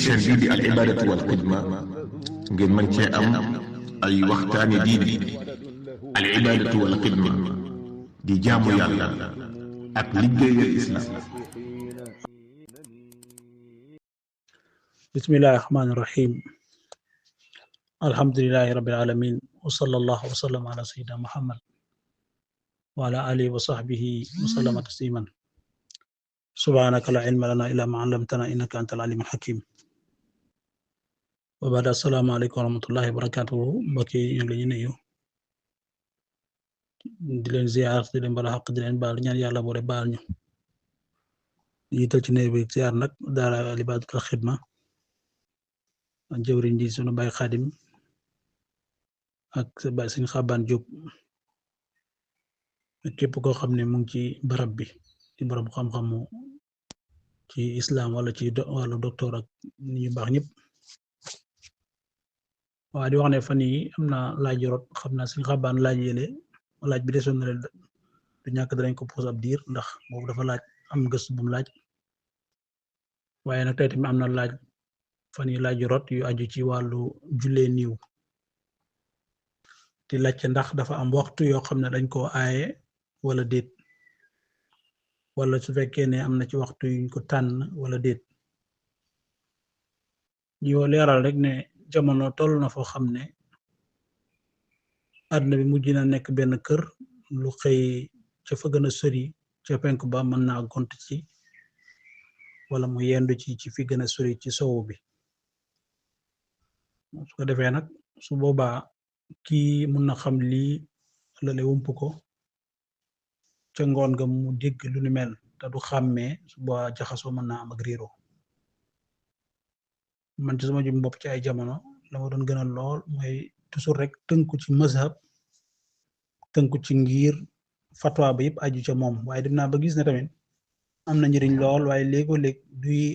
chaîne bii di al ibadatu wal xidma ngeen mën cee am ay waxtaani diine al ibadatu wal xidma di jaamu yàlla ak liggéeyal islam. bismillahi rahmaani rahim alhamdulillahi rabbil alamin wa sallallahu wa sallam ala sayyidina muhammad wa ala alihi wa sahbihi wa sallama tasliman subhanaka la ilma lana illa ma allamtana innaka antal alimul hakim wa ba'da assalamu alaykum wa rahmatullahi wa barakatuhu mbokk yi ñu ngi leen nuyu di leen ziar di leen bala xaq di leen baal ñaan yàlla boole baal ñu yital ci néew bi ziar nag daara al ibadatu wal xidma jëwriñ ji sunu baay xaadim ak sa baay Sëñ Xaban Jóob ak képp koo xam ne mu ngi ci barab bi ci barab xam-xamu ci islam wala ci wàllu docteur ak nit ñu baax ñëpp waaye di wax ne fan yi am na laaj rot xam naa Sëñ Xaban laaj yële laaj bi desoon na leen du ñàkk danañ ko pose ab diir ndax boobu dafa laaj am gëstu bu mu laaj waaye nag tey tamit am na laaj fan yi laaj rot yu aju ci wàllu jullee niiw di laajte ndax dafa am waxtu yoo xam ne dañ koo aaye wala déet wala su fekkee ne am na ci waxtu yuñ ko tànn wala déet ñu leeral rek ne jamono toll na foo xam ne àdduna bi mujj na nekk benn kër lu xëy ca fa gën a sori ca penk ba mën naa gont ci wala mu yendu ci fi gën a sori ci sowu bi su ko defee nag su boobaa kii mun na xam lii lale wump ko ca ngoon nga mu dégg lu ni mel te du xàmmee su boobaa jaxasoo mën naa am ak riiro man ci sama jum bopp ci ay jamono la ma doon gënal lool mooy toujours rek tënku ci mazhab tënku ci ngir fatwa ba yëpp aju ca moom waaye dem naa ba gis ne tamit am na njëriñ lool waaye léegoo-léeg duy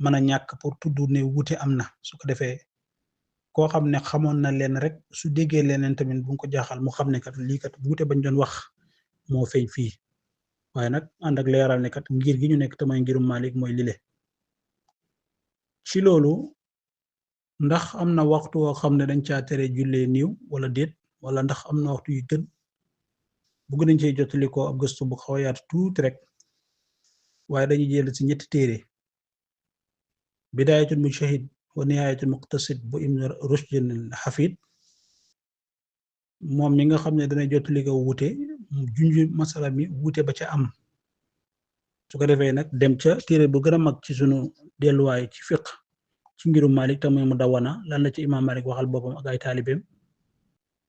mën a ñàkk pour tudd ne wuute am na su ko defee koo xam ne xamoon na leen rek su déggee leneen tamit bu ko jaaxal mu xam ne kat lii kat wuute bañ doon wax moo feeñ fii waaye nag ànd ak leeral ne kat ngir gi ñu nekk te mooy ngirum Malik mooy lile ci loolu ndax am na waxtu woo xam ne dañ caa tere jullee niiw wala déet wala ndax am na waxtu yu gën bëgg nañ cee jottali ko ab gëstu bu xaw a yaatu tuuti rek waaye dañuy jël ci ñetti téere bidaayatul mujtahid wa nihaayatul muqtasid bu Ibn Rushd al-Hafid moom mi nga xam ne dana jottali ko wuute junj masala mi wuute ba ca am su ko defee nag dem ca téere bu gën a mag ci sunu delluwaay ci fiqh ci ngirum Malik te mooy Mudawwana lan la ci imaam Malik waxal boppam ak ay taalibeem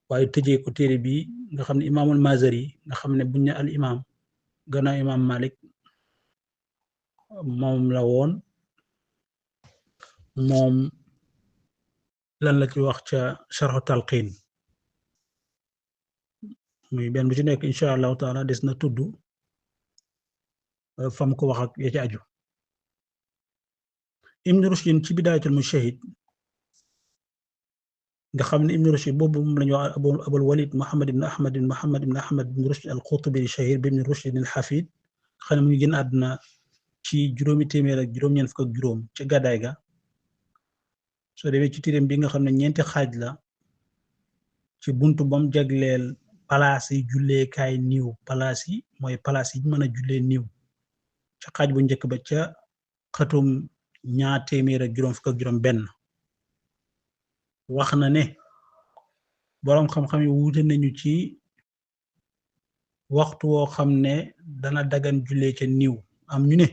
waaye tëjee ko téere bi nga xam ne imaamul Mazari nga xam ne buñ ne al imaam gannaaw imaam Malik moom la woon moom lan la ci wax ca sharhu talqin muy benn bu ci nekk incha allahu taala des na tudd fam ko wax ak ya ci aju Ibn Rushd ci bidaayatul mujtahid nga xam ne Ibn Rushd boobu moom la ñu wax Abul Walid Muhammad ibn Ahmad ibn Rushd al-Qutubi shahir bi Ibn Rushd al-Hafid xam ne mu ngi génn àdduna ci juróomi téeméer ak juróom-ñeent fukk ak juróom ca gàddaay ga soo demee ci téereem bi nga xam ne ñeenti xaaj la ci buntu bam jagleel palaas yi julleekaay niiw palaas yi mooy palaas yi mën a jullee niiw ca xaaj bu njëkk ba ca xatum ñaar téeméer ak juróom fukk ak juróom benn wax na ne boroom xam-xam yi wuute nañu ci waxtu woo xam ne dana dagan jullee ca niiw am ñu ne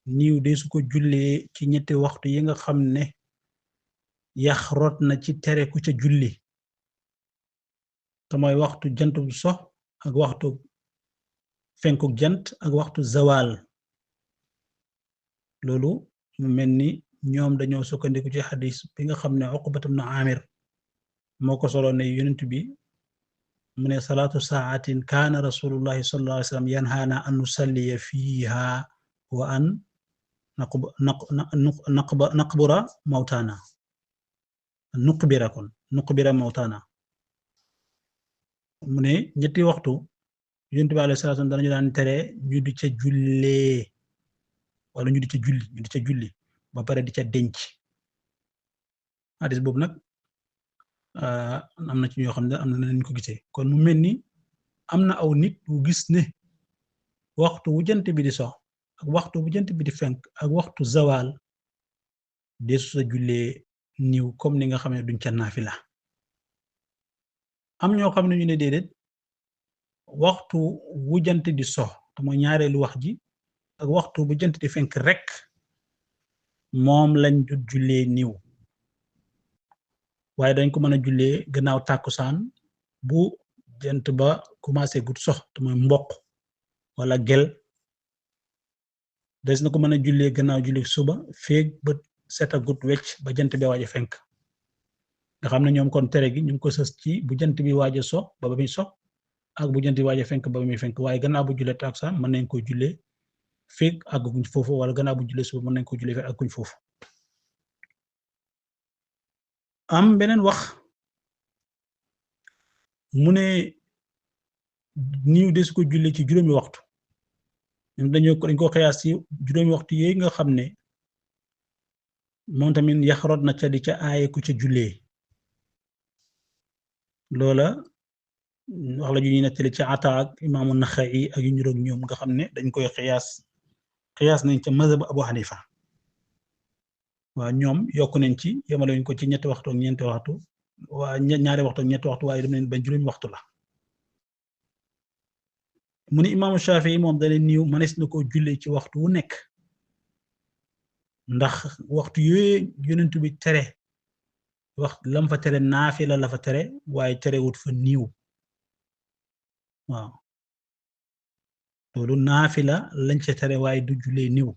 niiw de su ko jullee ci ñetti waxtu yi nga xam ne yax rot na ci tere ku ca julli te mooy waxtu jant bu sox ak waxtu fenkuk jant ak waxtu zawal loolu mu mel ni ñoom dañoo sukkandiku ci xadis bi nga xam ne Uqbat ibn Amir moo ko solo ne yonent bi mu ne salaatu saatin kaana rasulullahi sallallahu alayhi wa sallam yanhaana an nusalliya fiiha wa an naqbura mawtaana nuqbira mawtaana mu ne ñetti waxtu yonent bi alayhi salaatu danañu daan tere ñu di ca jullee wala ñu di ca julli ba pare di ca denc hadis boobu nag am na ci ñoo xam ne am na nañ ko gisee kon mu mel ni am na aw nit wu gis ne waxtu wu jant bi di sox ak waxtu bu jant bi di fenk ak waxtu zawal deesu sa jullee niw comme ni nga xam ne duñ ca naafila am ñoo xam ne ñu ne déedéet waxtu wu jant di sox te mooy ñaareelu wax ji ak waxtu bu jant di fenk rek moom lañ du jullee niw waaye dañ ko mën a jullee gannaaw tàkkusaan bu jant ba commencé gut sox te mooy mboq wala gel des na ko mën a jullee gannaaw julli suba feeg ba seta gut wecc ba jant bi waaj a fenk nga xam ne ñoom kon tere gi ñu ngi ko sës ci bu jant bi waaj a sox ba ba muy sox ak bu jant bi waaj a fenk ba ba muy fenk waaye gannaaw bu jullee tàkkusaan mën nañ ko jullee feeg àgguñ foofu wala gannaaw bu jullee suba mën nañ ko jullee feeg àgguñ foofu am beneen wax mu ne niw des ko jullee ci juróomi waxtu ñun dañ ko xiyaas ci juróomi waxtu yooyu nga xam ne moom tamit yaxaroot na ca di ca aaye ku ca jullee loola wax la ju ñuy nettali ci Ata ak imaamu Naxa'i ak yu ñu roog ñoom nga xam ne dañ koy xiyaas nañ ca mazhab Abu Hanifa waaw ñoom yokk nañ ci yemale wuñ ko ci ñetti waxtu ak ñeenti waxtu waa ñaari waxtu ak ñetti waxtu waaye dem nañ ba juróomi waxtu la mu ne imaamu Shaafi'i moom dane niiw mënees na koo jullee ci waxtu wu nekk ndax waxtu yooyu yonent bi tere wax lam fa tere naafila la fa tere waaye terewut fa niiw waaw loolu naafila lañ ca tere waaye du jullee niiw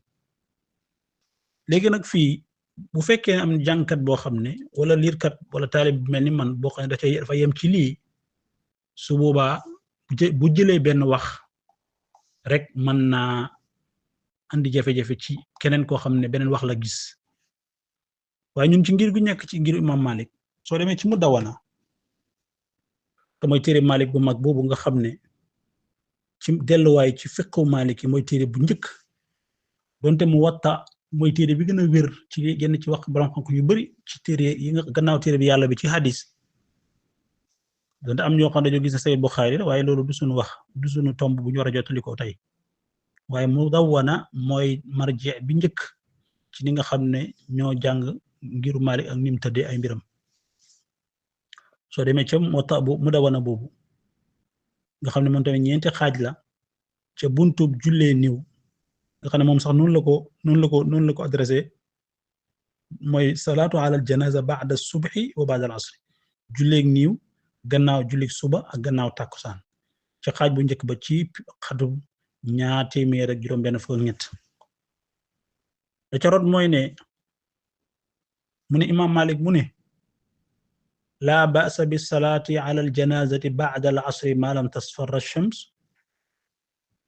léegi nag fii bu fekkee am jàngkat boo xam ne wala liirkat wala taalib bu mel ni man boo xam ne dafa yem ci lii su boobaa bu jëlee benn wax rek mën naa andi jafe-jafe ci keneen koo xam ne beneen wax la gis waaye ñun ci ngir gu nekk ci ngir imam Malik soo demee ci Mudawwana te mooy téere Malik bu mag boobu nga xam ne ci delluwaay ci fiqhu Malik yi mooy téere bu njëkk donte Muwatta mooy téere bi gën a wér ci genn ci wax borom xam-xam yu bari ci téere yi nga gannaaw téere bi yàlla bi ci hadis donte am ñoo xam ne dañoo gis ne Sahih Bukhari la waaye loolu du suñu wax du suñu tomb bu ñu war a jottali ko tey waaye Mudawwana mooy marji bi njëkk ci ni nga xam ne ñoo jàng ngiru Malik ak nim tëddee ay mbiram soo demee ca Mudawwana boobu nga xam ne moom tamit ñeenti xaaj la ca buntub jullee niw nga xam ne moom sax noonu la ko adressé mooy salaatu ala al janaza ba'da subhi wa ba'da al asri julleeg niw gannaaw jullig suba ak gannaaw tàkkusaan ci xaaj bu njëkk ba ci xatub 2juróom-benn da ca rot mooy ne mu ne imam Malik mu ne laa ba'sa bis salaati ala al janazati ba'da al asri ma lam tasfarra ash-shams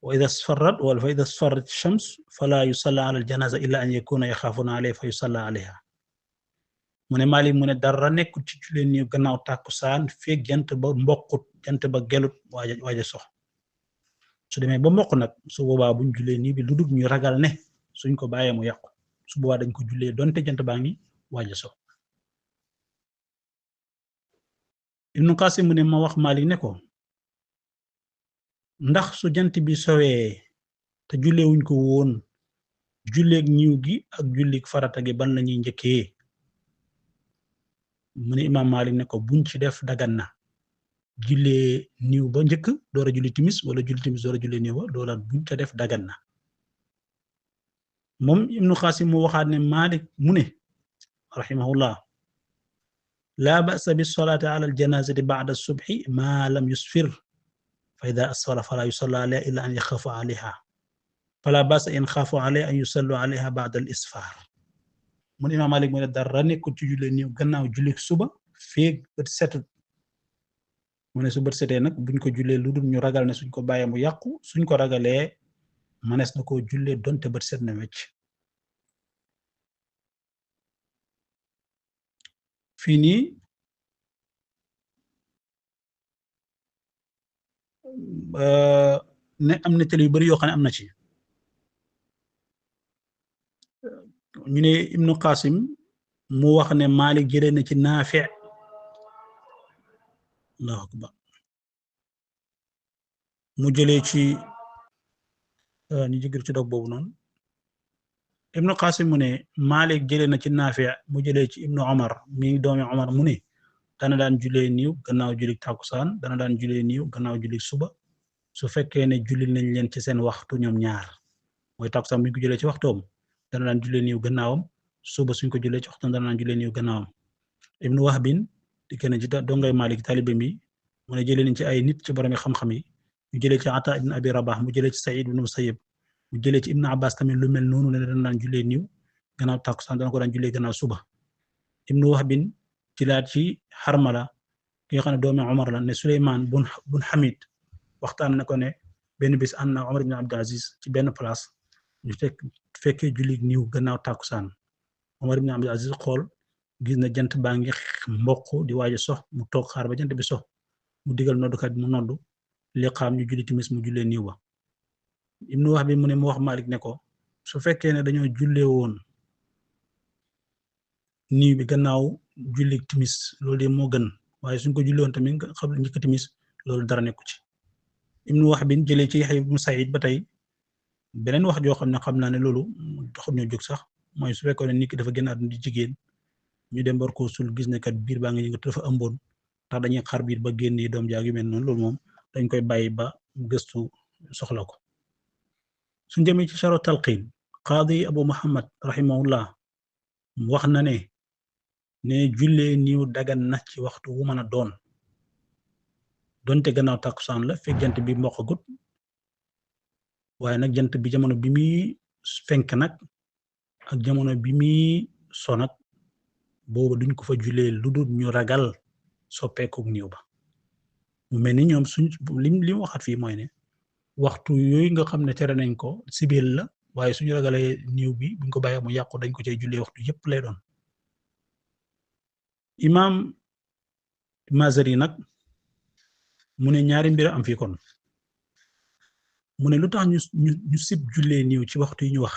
wa idha asfarrat ash-shams fala yusalla ala al janaza illa an yakuna yaxaafuna alayha fa yusalla alayha mu ne Malik mu ne dara nekkul ci jullee niw gannaaw tàkkusaan feeg jant ba mboqut jant ba gelut waaja sox su demee ba mboq nag su boobaa buñ jullee nii bi lu dul ñu ragal ne suñ ko bàyyee mu yàqu su boobaa dañ ko jullee donte jant baa ngi waaja sox Ibnu Qasim mu ne ma wax Malik ne ko ndax su jant bi sowee te jullee wuñ ko woon julleeg niw gi ak julleeg farata gi ban la ñuy njëkkee mu ne imam Malik ne ko buñ ci def dagan na jullee niw ba njëkk door a julli timis wala julli timis door a jullee niw ba loola buñ ca def dagan na moom Ibnu Qasim mu waxaat ne Malik mu ne rahimahullah laa ba'sa bis salaati ala al janazati ba'da subhi ma lam yusfir fa idha asfara fala yusalla alayha illa an yaxaafu alayha fala ba'sa in xaafu alayha an yusallu alayha ba'da al isfar mun imam Malik mu ne dara nekkul ci jullee niw gannaaw julli suba feeg bët setut mu ne su bët setee nag buñ ko jullee lu dul ñu ragal ne suñ ko bàyyee mu yàqu suñ ko ragalee manees na koo jullee donte bët set na wecc fii nii ne am na télé yu bari yoo xam ne am na ci ñu ne Ibnu Qasim mu wax ne Malik jëlee na ci Naafi Allahu akbar mu jëlee ci ñu jigir ci dog boobu noonu Ibnu Qasim mu ne Malik jëlee na ci Naafi mu jëlee ci Ibnu Omar mi doomi Omar mu ne dana daan julee niiw gannaaw julik tàkkusaan dana daan julee niiw gannaaw julik suba su fekkee ne julli nañ leen ci seen waxtu ñoom ñaar mooy tàkkusaan buñ ko julee ci waxtoom dana daan julee niiw gannaawam suba suñ ko julee ci waxtoom dana daan julee niiw gannaawam Ibnu Wahbin di kenn ci dongay Malik taalibe mi mu ne jëlee nañ ci ay nit ci boromi xam-xam yi mu jëlee ci Ata ibn Abi Rabah mu jëlee ci Saïd ibn Musayyib mu jëlee ci Ibn Abbas tamit lu mel noonu ne dana daan julee niiw gannaaw tàkkusaan dana ko daan julee gannaaw suba Ibnu Wahbin ci laat ci Harmala ki nga xam ne doomi Omar la ne Suleymaan bun Hamid waxtaan na ko ne benn bis ànd na Omar ibn Abdul Aziz ci benn place ñu fekkee julli niiw gannaaw tàkkusaan Omar ibn Abdul Aziz xool gis na jant baa ngi mboq di waaj a sox mu toog xaar ba jant bi sox mu digal noddukat bi mu noddu liqaam ñu julli timis mu jullee niiw ba Ibnu Wahb mu ne mu wax Malik ne ko su fekkee ne dañoo jullee woon niiw bi gannaaw julli timis loolu de moo gën waaye suñ ko jullee woon tamit nga xam njëkk timis loolu dara nekku ci Ibnu Wahb jëlee ci Yahya ibn Sa'id ba tey beneen wax joo xam ne xam naa ne loolu taxul ñoo jóg sax mooy su fekkoon ne nit ki dafa génn àdduna di jigéen ñu dem war koo sul gis ne kat biir baa ngi yëngatu dafa ëmboon ndax dañuy xar biir ba génnee doom jaag yu mel noonu loolu moom dañ koy bàyyi ba gëstu soxla ko suñ demee ci Sharh Talqin Qaadi Abu Muhammad rahimahullah wax na ne jullee niiw dagan na ci waxtu wu mën a doon donte gannaaw tàkkusaan la fekk jant bi mboqagut waaye nag jant bi jamono bi muy fenk nag ak jamono bi muy so nag boobu duñ ko fa jullee lu dul ñu ragal soppeeku niiw ba mu mel ni ñoom suñ li mu waxat fii mooy ne waxtu yooyu nga xam ne tere nañ ko sibeel la waaye suñu ragalee niiw bi buñ ko bàyyee mu yàqu dañ ko cay jullee waxtu yépp lay doon Imam Mazari nag mu ne ñaari mbir am fii kon mu ne lu tax ñu sib jullee niiw ci waxtu yi ñu wax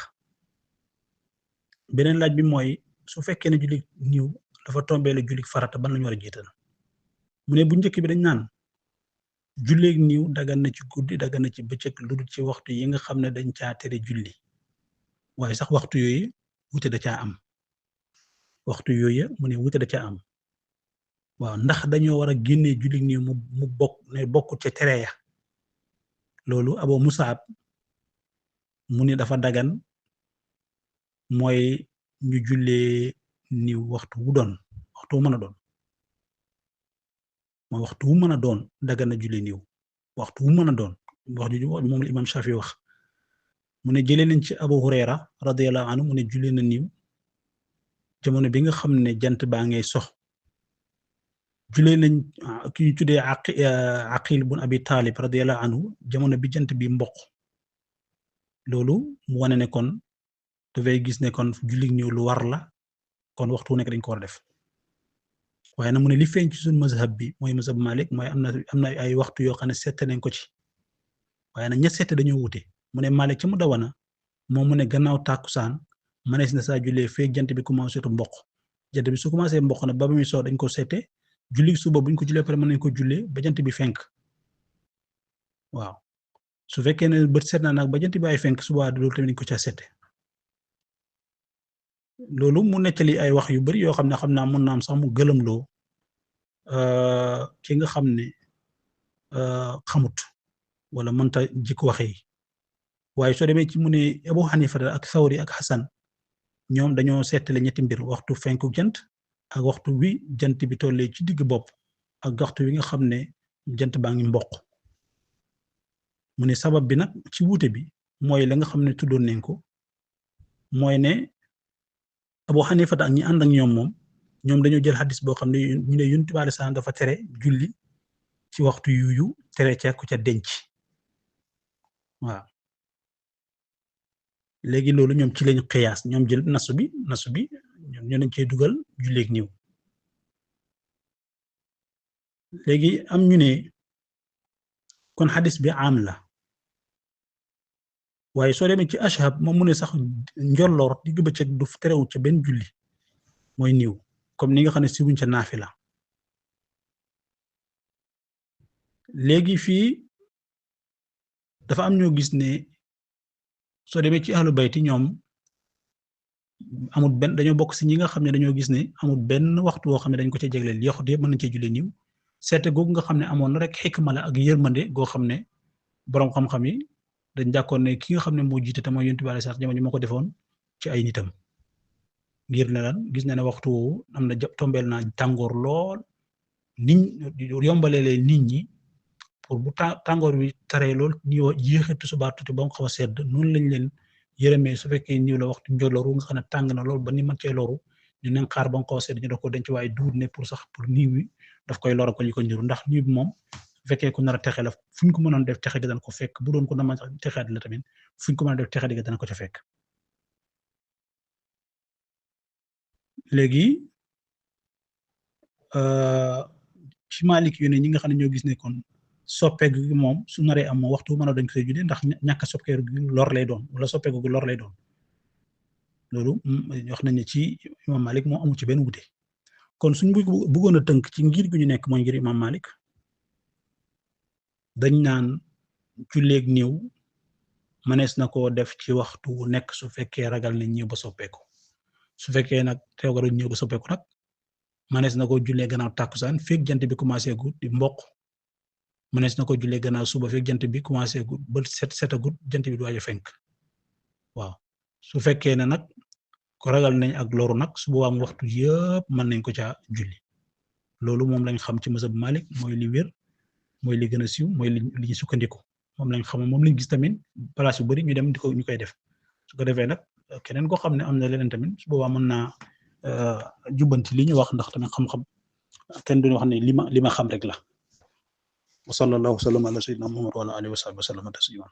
beneen laaj bi mooy su fekkee ne julli niiw dafa tombee la julli farata ban lañu war a jiital mu ne bu njëkk bi dañ naan julleeg niiw dagan na ci guddi dagan na ci bëccëg lu dul ci waxtu yi nga xam ne dañ caa tere julli waaye sax waxtu yooyu wute da caa am waxtu yooyu mu ne wute da caa am waaw ndax dañoo war a génnee julli niiw mu bokk ca tere ya loolu Abu Musab mu ne dafa dagan mooy ñu jullee niiw waxtu wu doon waxtu wu mën a doon mooy waxtu wu mën a doon dagan na jullee niiw waxtu wu mën a doon wax ju moom la Imam Shafi wax mu ne jëlee nañ ci Abu Hurayra radiyallahu anhu mu ne jullee na niiw jamono bi nga xam ne jant baa ngay sox jullee nañ ki ñu tuddee Aqil bun Abi Talib radiyallahu anhu jamono bi jant bi mboq loolu mu wane ne kon dafay gis ne kon julli niiw lu war la kon waxtu wu nekk dañ ko war a def waaye nag mu ne li feeñ ci suñu mazhab bi mooy mazhab Malik mooy am na ay waxtu yoo xam ne seete nañ ko ci waaye nag ña seete dañoo wute mu ne Malik ci mu dawana moom mu ne gannaaw tàkkusaan manees na saa jullee feek jant bi commencé tu mboq jant bi su commencé mboq nag ba muy soo dañ ko seete julli suba buñ ko jullee pare mën nañ ko jullee ba jant bi fenk waaw su fekkee ne bët seet na nag ba jant bi ay fenk suba loolu tamit dañ ko ca seete loolu mu nettali ay wax yu bari yoo xam ne xam naa mën naa am sax mu gëlëmloo ki nga xam ne xamut wala mënta jikko waxe yi waaye soo demee ci mu ne Abu Hanifa ak Thawri ak Hasan ñoom dañoo seetale ñetti mbir waxtu fenku jant ak waxtu wi jant bi tollee ci digg bopp ak waxtu wi nga xam ne jant baa ngi mboq mu ne sabab bi nag ci wuute bi mooy la nga xam ne tuddoon nañ ko mooy ne Abu Hanifa ak ñi ànd ak ñoom dañoo jël xadis boo xam ne ñu ne Yonent bi sallallahu alayhi wasallam dafa tere julli ci waxtu yuyu tere ca ku ca denc waaw léegi loolu ñoom ci lañu xiyaas ñoom jël nasu bi ñoom ñoo nañ cey dugal julleeg niiw léegi am ñu ne kon xadis bi am la waaye soo demee ci ashhab moom mu ne sax njolloor digg bëccëg du terewul ca benn julli mooy niiw comme ni nga xam ne si wuñ ca naafila léegi fii dafa am ñoo gis ne soo demee ci ahlu bayti ñoom amul benn dañoo bokk si ñi nga xam ne dañoo gis ne amul benn waxtu woo xam ne dañ ko ca jagleel yoxut yëpp mën nañ cee julli niiw seete googu nga xam ne amoon na rek xikma la ak yërmande goo xam ne boroom xam-xam yi dañ jàkkoon ne ki nga xam ne moo jiite te mooy Yonent bi alayhi salaatu jamono moo ko defoon ci ay nitam ngir ne lan gis na ne waxtu woowu am na tombeel naa tàngoor lool yombalee leen nit ñi pour bu tàngoor wi taree lool ñu yéexe tisbaar tuuti ba mu xaw a sedd noonu lañ leen yërëmee su fekkee niiw la waxtu njolloru nga xam ne tàng na lool ba ni mën cee loru ñu ne xaar ba mu xaw a sedd ñu def ko denc waaye duut ne pour niiw wi daf koy lor ko ñu ko niru ndax niiw bi moom su fekkee ku nar a texe la fu ñu ko mënoon def texe gi dana ko fekk bu doon ko na ma texeat la tamit fu ñu ko mën a def texe gi dana ko ca fekk léegi ci Maalik yu ne ñi nga xam ne ñoo gis ne kon soppeeku gi moom su naree am moom waxtu mën a dañ ko julli ndax ñàkk a soppeeku gi lor lay doon wala soppeeku gi lor lay doon loolu wax nañ ne ci Imam Malik moo amu ci benn wute kon suñ bëggoon a tënk ci ngir gu ñu nekk mooy ngir Imam Malik dañ naan julleeg niiw mënees na koo def ci waxtu wu nekk su fekkee ragal ne ñëw ba soppeeku su fekkee nag teewgaru ñëw ba soppeeku nag mënees na koo jullee gannaaw tàkkusaan fekk jant bi commencé gut di mboq mënees na ko jullee gannaaw suba fekk jant bi commencé gut ba set agut jant bi du waaj a fenk waaw su fekkee ne nag ko ragal nañ ak loru nag su boobaa waxtu yëpp mën nañ ko caa julli loolu moom lañ xam ci mazhab Malik mooy li wér mooy li gën a siiw mooy li ñu sukkandiku moom lañ xam moom lañ gis tamit place yu bari ñu dem ñu koy def su ko defee nag keneen koo xam ne am na leneen tamit su boobaa mën naa jubbanti li ñu wax ndax tamit xam-xam kenn duñu wax ne li ma xam rek la wa sallallahu wa sallam ala sayyidina Muhammad wa ala alihi wa sahbihi wa sallam tasliman